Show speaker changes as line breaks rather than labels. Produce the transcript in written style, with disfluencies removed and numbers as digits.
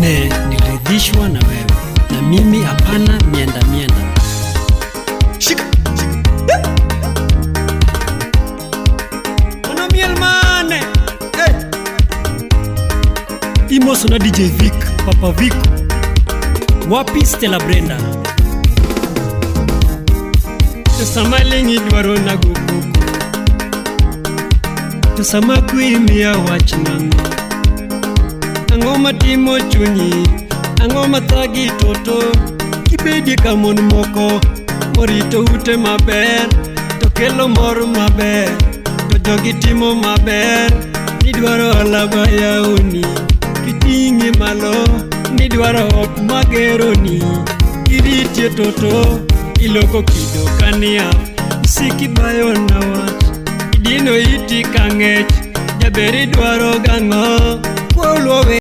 Ne, niliridhishwa na wewe, na mimi hapana mienda mienda. Shika. Ono miel mane. Hey. Imoso na DJ Vic, Papa Vic. Wapi Stella Brenda? To sama ling' idwaro nago koko. To sama kwe imiya wach nang'o? Ang'o matimo chunyi? Ang'o mathagi toto? Kibedie ka mon moko morito ute maber to kelo mor maber to jogi timo maber nidwaro hola mayaoni kiting'i malo nidwaro ot mageroni kiritie toto iloko kido kaniap isikibayo na wach idino iti ka ng'ech jaber idwaro gang'o.